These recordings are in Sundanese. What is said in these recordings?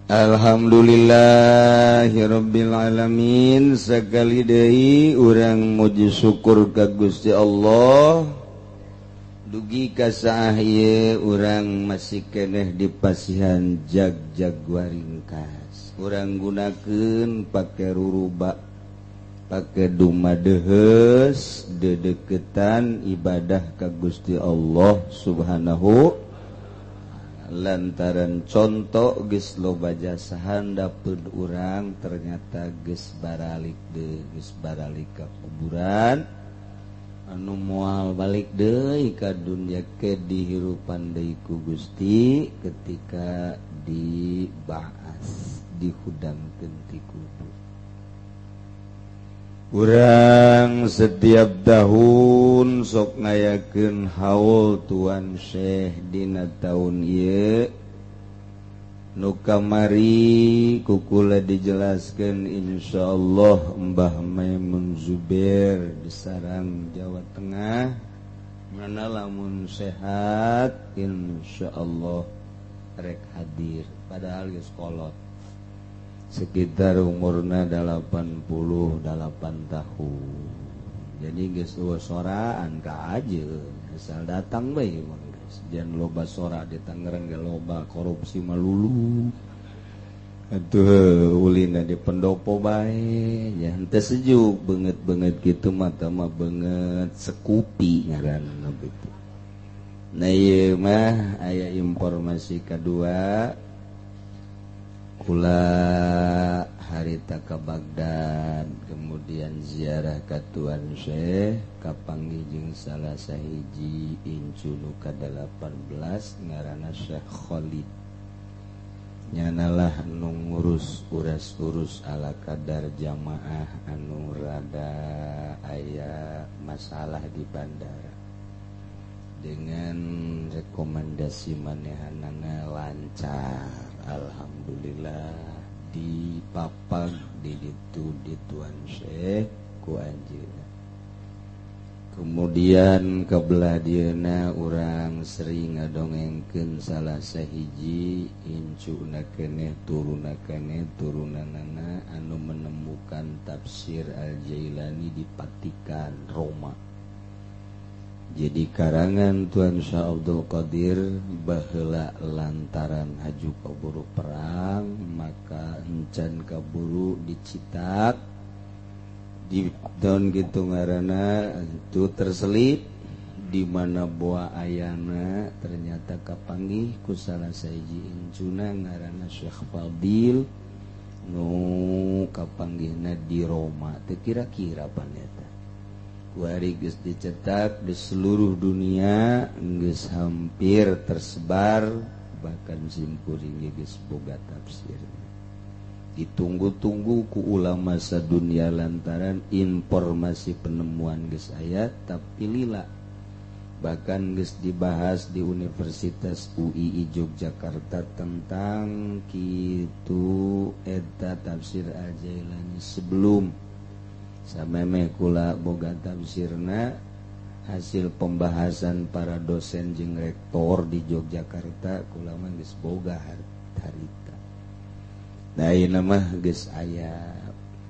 Alhamdulillahirabbil alamin. Sekali deui urang muji syukur ka Gusti Allah, dugi ka saah ieu urang masih keneh di pasihan jag-jag waringkas. Urang gunakeun pake ruruba, pake dumadeheus dedeketan ibadah ka Gusti Allah Subhanahu, lantaran contoh geus loba jasa handapun urang ternyata geus baralik deui, geus baralik ka kuburan anu moal balik deui ka dunya ke dihirupan deui ku Gusti ketika dibahas dihudangkeun ti kubur. Urang setiap tahun sok ngayakeun haul Tuan Syekh. Dina tahun ieu nu kamari ku kula dijelaskan, insyaallah Mbah Maimun Zubair di Sarang, Jawa Tengah mana, lamun sehat insyaallah rek hadir, padahal geus kolot, sekitar umurna 88 tahun. Jadi geus euweuh soraan ka aja, asal datang bae mah geus. Jangan loba sora di Tangerang ge, loba korupsi malulu atuh, ulina di pendopo bae ya, henteu sejuk beungeut-beungeut kitu mah, mah beungeut sekupi ngaranna gitu. Nah, ieu mah aya informasi kedua. Kula harita ke Baghdad, kemudian ziarah ke Tuan Syekh, kapanggih jeung salah sahiji incu nu ka-18 ngaranna Syekh Khalid. Nyanalah nu ngurus urus-urus ala kadar jamaah anu rada aya masalah di bandara. Dengan rekomendasi manehanana lancar, alhamdulillah, dipapag di ditu di Tuan Syekh ku anjeunna. Kemudian kebelah dieuna urang sering ngadongengkeun salah sahiji incuna keneh, turuna keneh, turunanana anu menemukan tafsir Al-Jailani di Vatikan, Roma. Jadi karangan Tuan Syekh Abdul Qadir baheula, lantaran haju kaburu perang maka encan kaburu dicetak di tahun gitu ngaranna itu terselip di mana boa ayana. Ternyata kapanggih ku salah sahiji incuna ngaranna Syekh Fadil nu kapanggihna di Roma. Teu kira-kira paneta kuari geus dicetak di seluruh dunia, geus hampir tersebar, bahkan simkuring geus boga tafsir. Ditunggu-tunggu ku ulama sadunia lantaran informasi penemuan geus aya tapi lila. Bahkan geus dibahas di Universitas UII Yogyakarta tentang kitu eta tafsir Al-Jailani. Sebelum samemeh kula boga tafsirna, hasil pembahasan para dosen jeung rektor di Yogyakarta, kula mah geus boga harita. Nah, ayeuna mah geus aya.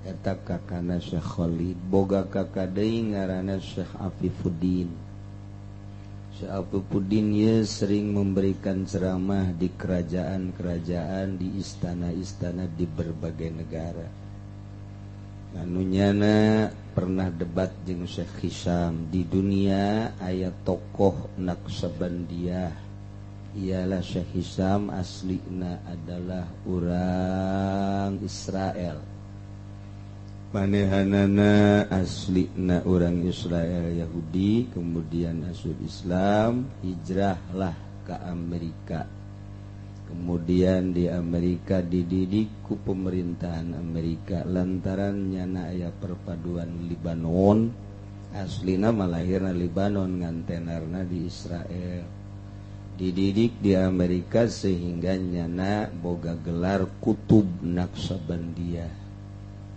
Eta kakana Syekh Khalid boga kakak deui ngaranna Syekh Afifuddin. Syekh Afifuddin ye sering memberikan ceramah di kerajaan-kerajaan, di istana-istana di berbagai negara. Anu nyana pernah debat jeung Syekh Hisam. Di dunia aya tokoh Naqsyabandiyah ialah Syekh Hisam, aslina adalah orang Israel. Manehanana aslina orang Israel, Yahudi, kemudian asup Islam, hijrahlah ke Amerika. Kemudian di Amerika dididik ku pemerintahan Amerika lantaran nyana aya perpaduan Libanon. Aslina malahirna Libanon, ngantenarna di Israel. Dididik di Amerika sehingga nyana boga gelar Kutub Naqsyabandiyah.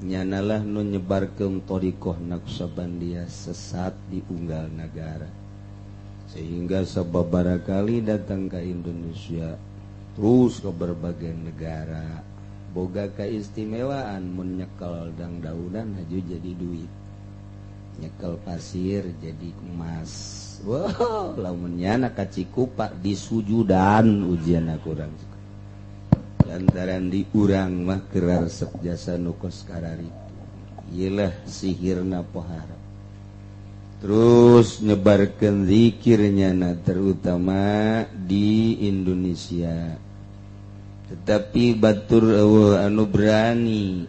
Nyanalah nu nyebarkeun thariqah Naqsyabandiyah sesat di unggal negara, sehingga sababaraha kali datang ke Indonesia. Terus ke berbagai negara boga keistimewaan mun nyekel dang-daunan haju jadi duit, nyekel pasir jadi emas. Wow, lamun nyana ka Cikupa disujudan ujian kurang lantaran di urang mah keur resep jasa nu kos kararitu. Iyalah sihirna pohara. Terus nyebarkan zikirnya na terutama di Indonesia. Tetapi batur eueuh anu berani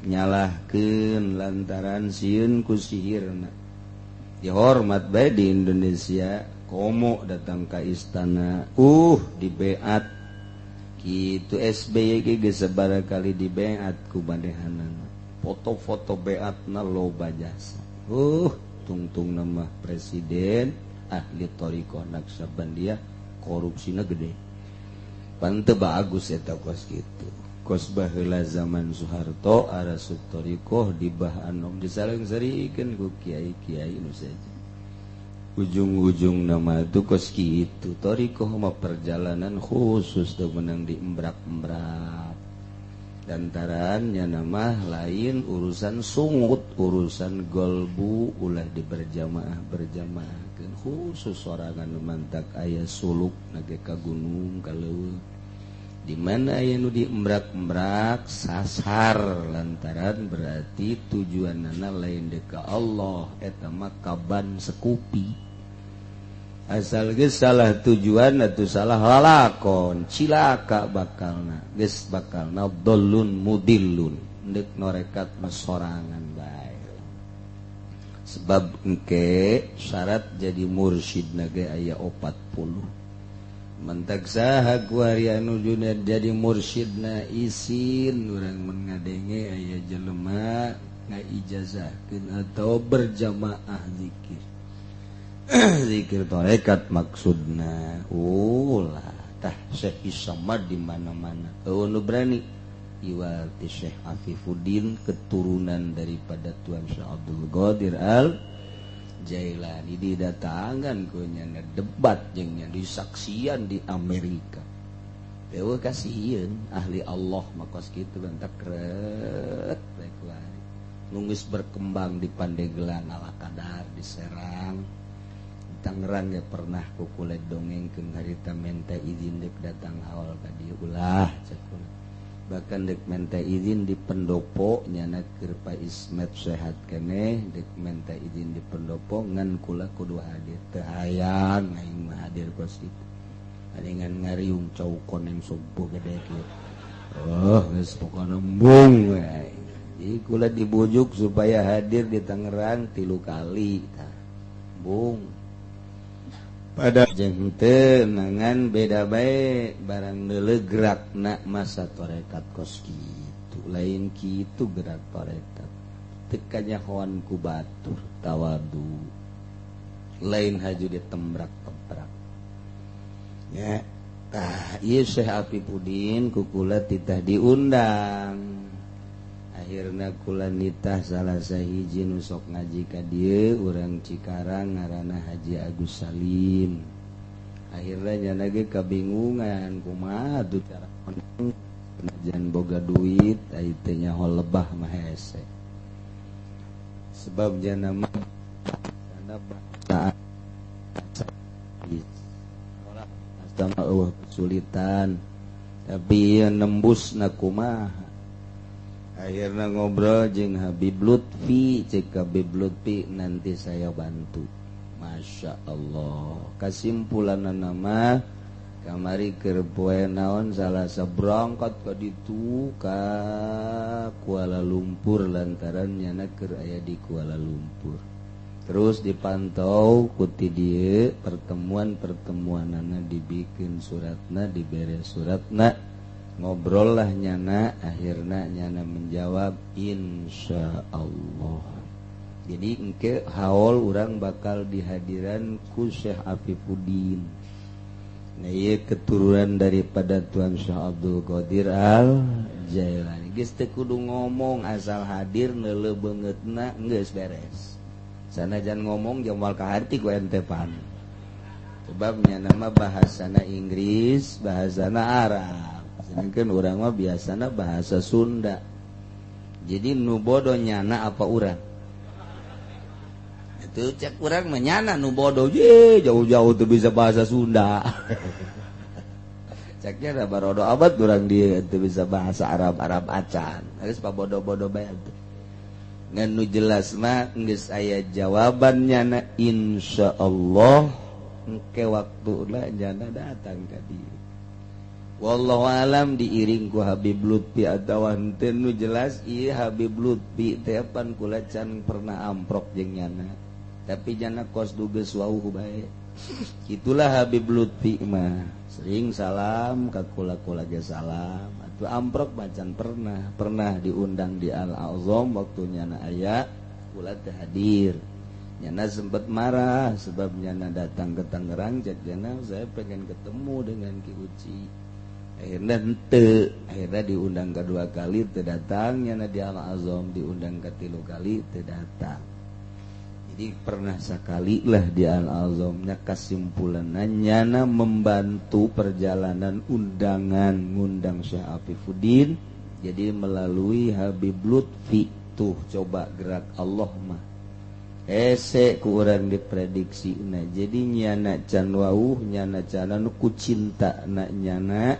nyalahkeun lantaran sieun ku sihirna. Dihormat bae di Indonesia, komo datang ka istana, dibeat. Kitu SBY ge geus sabaraha kali dibeat ku manehanana. Foto-foto beatna loba jasa. Tungtung nama presiden ahli thariqah Naqsyabandiyah korupsina gede. Pan teu bagus eta kos kitu. Kos baheula zaman Soeharto arasup thariqah di Bah Anom disareung-sarikeun ku kiai-kiai nu saja. Ujung-ujung nama itu kos kitu. Thariqah mah perjalanan khusus teu meunang diembrak-embrak. Lantarannya nama lain urusan sungut, urusan golbu ulah di berjamaah berjamaah khusus sorangan mantak aya suluk nage ka gunung ka leuweung di mana aya nu diembrak-embrak sasar lantaran berarti tujuanana lain deuk ka Allah eta mah kaban sekupi. Asal geus salah tujuan atau salah lalakon cilaka bakalna, geus bakalna dolun mudillun deuk norekat mah sorangan bae. Sebab engke syarat jadi mursyid ge aya 40. Mentak saha kuari anu jadi mursyidna isin urang mun ngadenge aya jelema ngaijazahkeun atau berjamaah zikir. Zikir tarekat maksudna. Ulah tah Syekh Samad di mana-mana. Eueuh nu berani iwal ti Syekh Afifuddin keturunan daripada Tuan Syekh Abdul Qadir Al Jailani didatangan ku nya debat jeung nya disaksian di Amerika. Eueuh kasihieun ahli Allah mah kos kitu bentak ret bae kuari. Nu geus berkembang di Pandeglang ala kadar di Serang. Tangerang ge pernah ku kula dongengkeun harita menta izin dek datang haul ka dieu ulah cek kula. Bahkan dek menta izin di pendopo nyana keur Pak Ismet sehat keneh dek menta izin di pendopo ngan kula kudu hadir teu hayang aing mah hadir kos kitu. Aringan ngariung cau koneng subuh gede kieu. Oh geus pokona embung we aing. Jadi kula dibujuk supaya hadir di Tangerang 3 kali tah. Bung. Pada jeung teu nangan beda bae barang neuleugrakna masa tarekat kos kitu lain kitu gerak tarekat teu kanyahoan ku batur tawadu lain haju ditembrak-tembrak ya. Tah ieu Syekh Afifuddin ku kula titah diundang akhirna kula nitah salah sahiji nu sok ngaji ka dieu urang Cikarang ngaranna Haji Agus Salim. Akhirna nyana ge kabingungan kumaha tuh cara najan boga duit ai teh nyaho lebah mah hese. Sebab jana mah sana sama eueuh kesulitan tapi nembusna kumaha. Akhirnya ngobrol jeung Habib Lutfi, cek Habib Lutfi nanti saya bantu. Masya Allah. Kesimpulan nama kamari keur poe naon Salasa berangkat ka ditu ka Kuala Lumpur lantaran nyana keur aya di Kuala Lumpur. Terus dipantau ku ti dieu pertemuan-pertemuanana dibikin suratna, dibere suratna. Ngobrol lah nyana, akhirnya nyana menjawab insya Allah. Jadi engke haul urang bakal dihadiran ku Syekh Afifuddin. Nah, ieu keturunan daripada Tuan Syekh Abdul Qadir Al Jailani. Geus teu kudu ngomong asal hadir neuleuh beungeutna geus beres. Sanajan ngomong jeung moal kaharti ku ente pan. Sebabnya nama bahasana Inggris, bahasana Arab. Sedangkan urang mah biasana bahasa Sunda. Jadi nu bodoh nyana apa urang? Itu cek urang mah nyana nu bodoh, ye jauh-jauh tuh bisa bahasa Sunda. Ceknya da barodo abad urang dia itu bisa bahasa Arab-Arab acan. Geus pabodoh-bodoh bae atuh. Ngan nu jelas mah geus aya jawaban nyana insyaallah engke waktuna nyana datang ka dieu. Wallahu alam diiring ku Habib Lutfi atawa henteu, nu jelas ieu Habib Lutfi teh pan kula can pernah amprok jeung nyana. Tapi nyana kos dugeus wauh bae. Itulah Habib Lutfi mah sering salam ka kula-kula ge salam atuh amprok macan pernah pernah diundang di Al Azam waktu nyana aya kula teh hadir. Nyana sempat marah sebab nyana datang ke Tangerang, cek nyana saya pengen ketemu dengan Ki Uci. Akhirnya henteu, akhirnya diundang kedua kali teu datang nyana di Al Azam, diundang ketilu kali teu datang. Jadi pernah sekali lah di Al Azamnya, kesimpulannya nyana membantu perjalanan undangan ngundang Syekh Afifuddin jadi melalui Habib Lutfi. Tuh coba gerak Allah mah ese ku urang diprediksi. Nah jadi nyana can wauh, nyana can anu ku cinta na nyana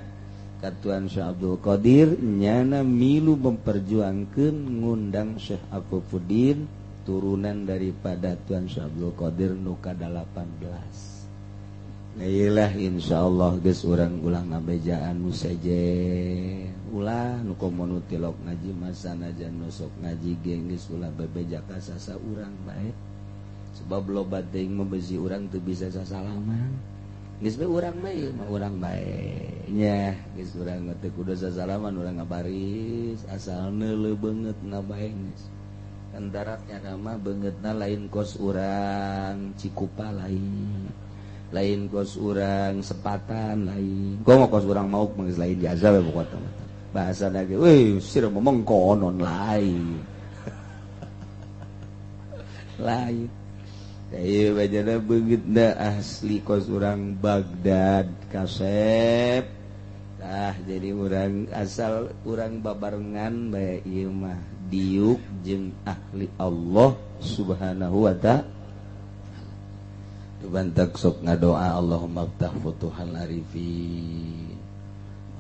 ka Tuan Syekh Abdul Qadir, nyana milu memperjuangkeun ngundang Syekh Afifuddin turunan daripada Tuan Syekh Abdul Qadir nu ka-18. Nah iyalah insyaallah geus urang ulah ngabejaan nu sejen, ulah nu komo nu tilok ngaji masanajan nu sok ngaji ge geus ulah bebeja ka sasa urang bae. Sebab loba teuing mah beusi urang teu bisa sasalaman. Geus bae urang bae mah urang bae nya, geus urang teh kudu sasalaman, urang ngabaris asal neuleuh beungeutna bae geus. Antaratnya nama beungeutna lain kos urang Cikupa lain, lain kos urang Sepatan lain, komo kos urang Mauk mah geus lain jasa we pokokna mah. Bahasa lagi, wih sira ngomong konon lain. Lain. Ieu bajana beungeutna asli kos urang Baghdad kasep. Tah jadi urang asal urang babarengan bae ieu mah diuk jeung ahli Allah Subhanahu wa ta'ala. Bantak sok ngadoa Allahumma ftah futuhal arifin,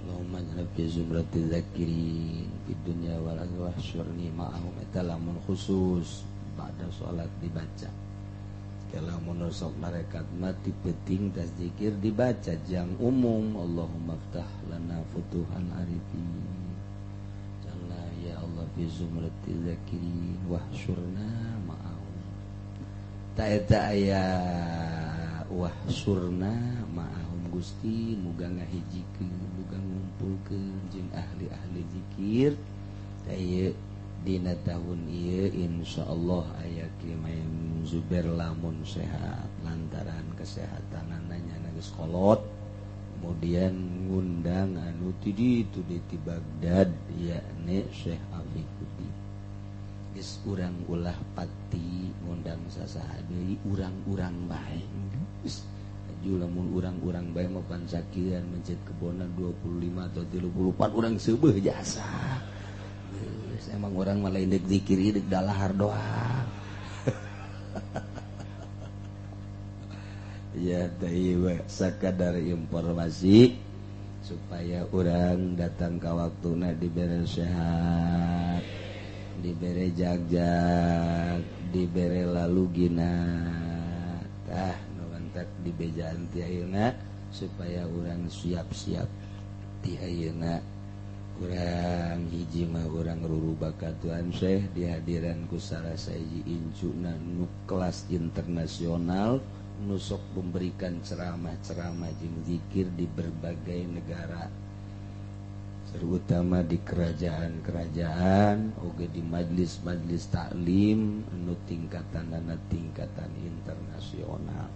Allahumma ij'alna fi zumratil zakirin fid dunya wal akhirah wahsyurni ma'ahum. Eta lamun khusus pada salat dibaca. Lamun sok malaikat mati penting tas zikir dibaca jang umum Allahumma ftah lana futuhal arifin, jalla ya Allah fi zumratil zakirin wahsyurna ma'ahum. Ta eta aya wahsyurna ma'ahum Gusti muga ngahijikeun, muga ngumpulkeun jeung ahli-ahli zikir. Ta ieu dina tahun ieu insyaallah aya Ki Maim Zubair lamun sehat lantaran kesehatanana nyana geus kolot, kemudian ngundang anu ti ditu di Baghdad yakni Syekh Afifuddin. Geus urang ulah pati ngundang sasaha deui, urang-urang bae geus. Aju lamun urang-urang bae mah pan sakian mencet kebona 25 atau 34 urang seubeuh jasa. Geus emang urang mah lain deuk zikir deuk dalahar doang. Ya teh sakadar informasi supaya urang datang ka waktuna dibere sehat, dibere jagjag, dibere lalu gina. Tah nu mantak dibejaan ti ayeuna supaya urang siap-siap ti ayeuna. Urang hiji mah urang rurubah ka Tuan Syekh dihadiran ku salah sahiji incuna nu kelas internasional nu sok memberikan ceramah-ceramah jeung zikir di berbagai negara, terutama di kerajaan-kerajaan oge di majelis-majelis taklim nu tingkatanana tingkatan internasional.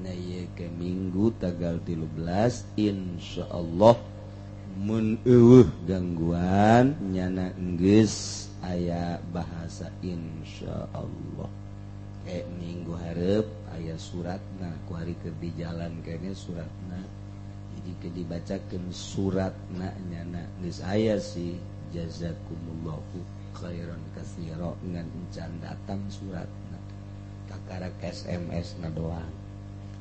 Nah ieu ke Minggu tanggal 13 insyaallah mun eueuh gangguan nyana geus aya bahasa insyaallah. Kayak minggu hareup aya suratna ku hari keur di jalan kayaknya suratna. Jadi ke dibacakeun suratna nyana geus aya sih jazakumullahu khairan katsira ngan encan datang suratna. Kakarak SMS na doang.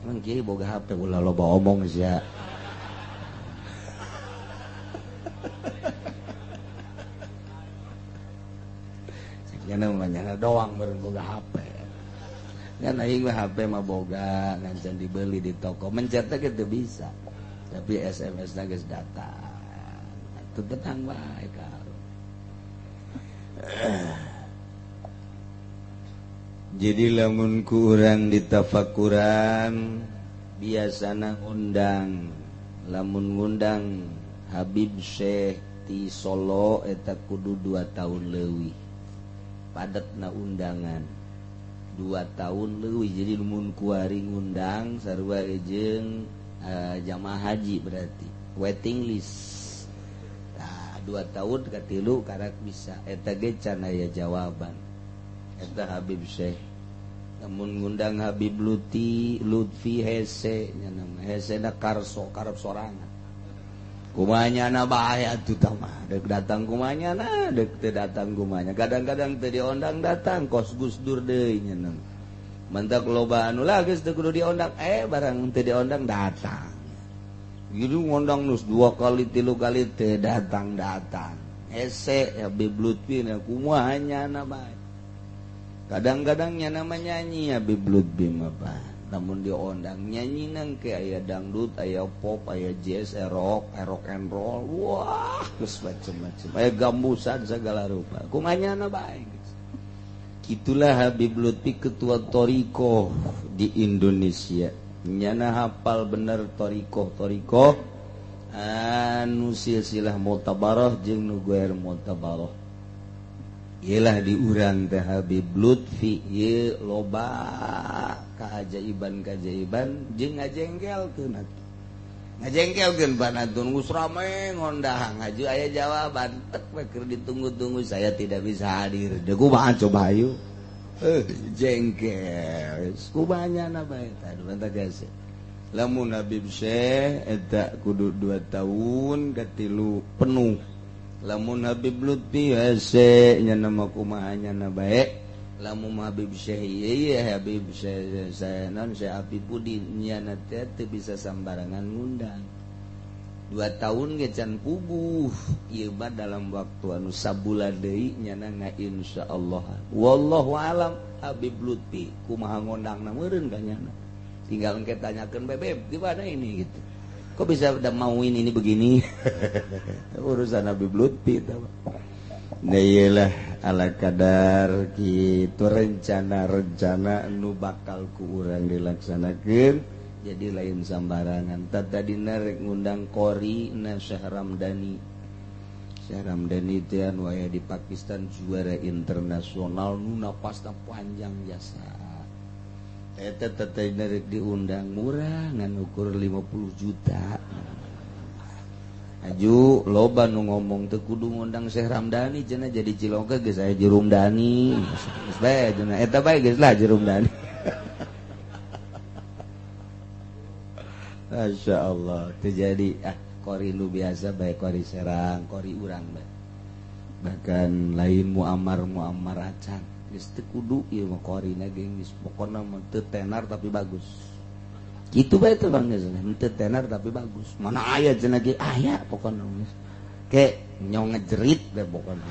Emang kieu boga HP ulah loba omong sia. Nyana mah nyana doang meureun boga HP. Ngan aing mah HP mah boga ngan can dibeli di toko mencet teh teu bisa. Tapi SMS na geus datang. Atuh tenang wae ka. Jadi lamun ku urang ditafakuran biasana ngundang, lamun ngundang Habib Syekh ti Solo eta kudu 2 tahun leuwih. Padatna undangan 2 tahun leuwih. Jadi lamun kuari ngundang sarua jeung jamaah haji berarti waiting list. Tah 2 tahun katilu karak bisa eta ge can aya jawaban. Eta Habib Syekh. Namun ngundang Habib Lutfi, Lutfi hese nya nama hese na karso karep sorangan. Kumaha na bae atuh tah mah. Deuk datang kumaha na, deuk teu datang kumaha. Kadang-kadang teu diondang datang kos Gus Dur deui nya nama. Mentak loba anu lah geus teu kudu diondang, barang teu diondang datang. Gitu ngondang nus 2 kali 3 kali teu datang-datang. Hese Habib Lutfi na kumaha nya na bae. Kadang-kadang nya nama nyanyi Habib Lutfi mah bah. Namun diondang nyanyi nang ke aya dangdut, aya pop, aya jazz, aya rock, aya rock and roll. Wah, geus macem-macem. Aya gambusan segala rupa. Kumaha na bae geus. Itulah Habib Lutfi ketua thoriqoh di Indonesia. Nyana hafal bener thoriqoh-thoriqoh anu silsilah mutabarah jeung nu goer mutabarah. Iyalah diurang teh Habib Lutfi ieu loba keajaiban-keajaiban jeung ngajengkelkeun atuh. Ngajengkelkeun banatun geus rame ngondang aju aya jawaban tek we keur ditunggu-tunggu saya tidak bisa hadir. Deuk kumaha coba hayu. Jengkel. Kumaha nyana bae tah mantap geus. Lamun Habib Syekh eta kudu 2 tahun katilu penuh. Lamun Habib Lutfi hese nya nama kumaha nya bae. Lamun Habib Syekh ieu Habib Syekh saya non Syekh Habib Budi nya teh teu bisa sambarangan ngundang. 2 tahun ge can puguh ieu mah dalam waktu anu sabulan deui nyana nga insyaallah. Wallahu alam Habib Lutfi kumaha ngondangna meureun ka nyana. Tinggal engke tanyakeun bebeb di mana ini gitu. Kok bisa udah mau ini begini? Urusan Habib Lutfi tah. Nah iyalah ala kadar kitu rencana-rencana nu bakal ku urang dilaksanakeun. Jadi lain sambarangan. Tadina rek ngundang Qori na Syekh Ramdhani. Syekh Ramdhani teh anu aya di Pakistan juara internasional nu napasna panjang jasa. Eta tadina rek diundang murah ngan ukur 50 juta. Aju loba nu ngomong teu kudu ngundang Syekh Ramdhani cenah jadi ciloka geus aya Jerumdani. Geus bae cenah eta bae geus lah Jerumdani. Masya Allah terjadi kori lu biasa bae kori Serang kori urang bae. Bahkan lain muammar muammar acan geus teu kudu ieu mah korina ge geus pokona mah teu tenar tapi bagus. Kitu bae teh Bang geus teu tenar tapi bagus. Mana aya cenah ge aya pokona geus. Ke nyong ngejerit bae pokona.